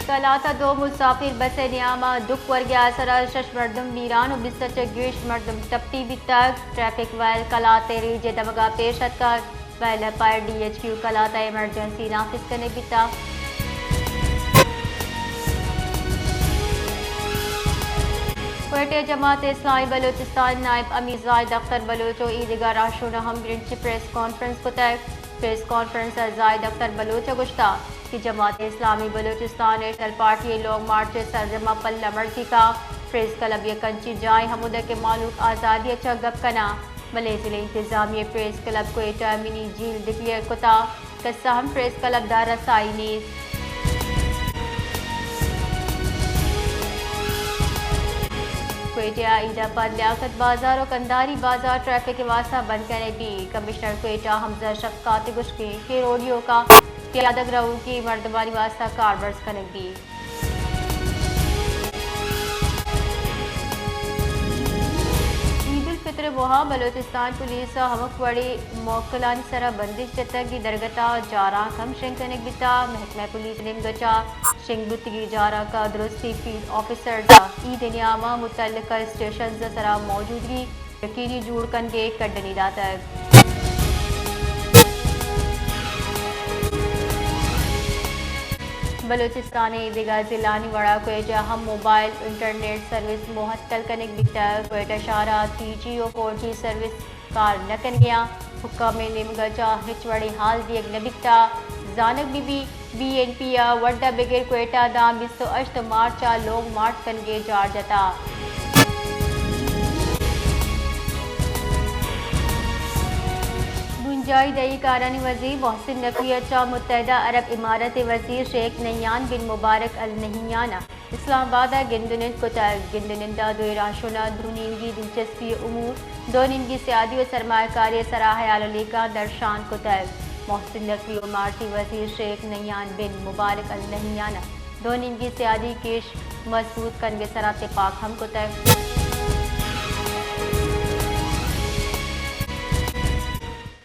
کلات ءَ دو مسافر بس ءِ نیام ءَ دک ورگ ءِ آسر ءَ شش مردم میران ءُ بیست ءَ چہ گیش مردم ٹپی بیتگ۔ ٹریفک ویل کلات ءِ ریج ءِ دمگ ءَ پیش اتکگ، ویل ءَ پائے ڈی ایچ کیو کلات ءَ ایمرجنسی نافذ کنگ بیتگ۔ کوئٹہ ءَ جماعت اسلامی بلوچستان ءِ نائب امیر زاہد اختر بلوچ ءُ ایدگہ راہشوناں ہمگرنچی پریس کانفرنس کتگ۔ پریس کانفرنس ءَ زاہد اختر بلوچ ءَ گوشتگ کہ جماعت اسلامی بلوچستان ءِ نیشنل پارٹی ءِ لانگ مارچ ءِ سرجم ءَ پلہ مرزی کا۔ پریس کلب یک انچیں جاہے ہمودا کہ مہلوک آزادی ءَ چہ گپ کناں، بلے ضلع انتظامیہ ءَ پریس کلب کوئٹہ ءَ منی جیل ڈکلیئر کتگ، کس ءَ ہم پریس کلب ءَ رسائی نیست۔ کوئٹہ ءَ عید ءَ پد لیاقت بازار ءُ کندھاری بازار ٹریفک ءِ واستہ بند کنگ بیت۔ کمشنر کوئٹہ حمزہ شفقات ءِ گوشگ اِنت کہ روڈیوک ءَ پیادگ روکی مردمانی واستہ کارمرز کنگ بیت۔ عید الفطر ءِ موہ ءَ بلوچستان پولیس ءَ ہمک وڑیں موکلانی سرا بندش جتگ، اے درگت ءَ جارانک ہم شنگ کنگ بیتگ۔ محکمہ پولیس ءِ نیمگ ءَ چہ شنگ بوتگیں جارانک ءَ درستی فیلڈ آفیسرز ءَ عید ءِ نیام ءَ متعلقہ اسٹیشنز ءِ سرا موجودگی یقینی جوڑ کنگ ءِ کڈنی داتگ۔ بلوچستان ءِ دگہ ضلعانی وڑا کوئٹہ ءَ ہم موبائل انٹرنیٹ سروس معطل کنگ بیتگ۔ کوئٹہ شہر ءَ تھری جی ءُ فور جی سروس کار نہ کنگ ءَ اَنت۔ حکام ءِ نیمگ ءَ چہ ہچ وڑیں ہال دیگ نہ بیتگ۔ زانگ بہ بیت بی این پی ءَ وڈھ ءَ بگر کوئٹہ ءَ داں بیست ءُ ہشت مارچ ءَ لوگ مارچ کنگ ءِ جار جتگ۔ بنجاہی دہی کارانی وزیر محسن نقوی ءَ چہ متحدہ عرب امارات ءِ وزیر شیخ نہیان بن مبارک النہیان ءَ اسلام آباد ءَ گند ءُ نند کتگ۔ گند ءُ نند ءَ دوئیں راہشوناں دو نیمگی دلچسپی ءِ امور، دو نیمگی سیادی ءُ سرمایہ کاری ءِ سرا ہیال ءُ لیکہ درشان کتگ۔ محسن نقوی ءُ اماراتی وزیر شیخ نہیان بن مبارک النہیان ءَ دو نیمگی سیادی گیش مضبوط کنگ ءِ سرا تپاک ہم کتگ۔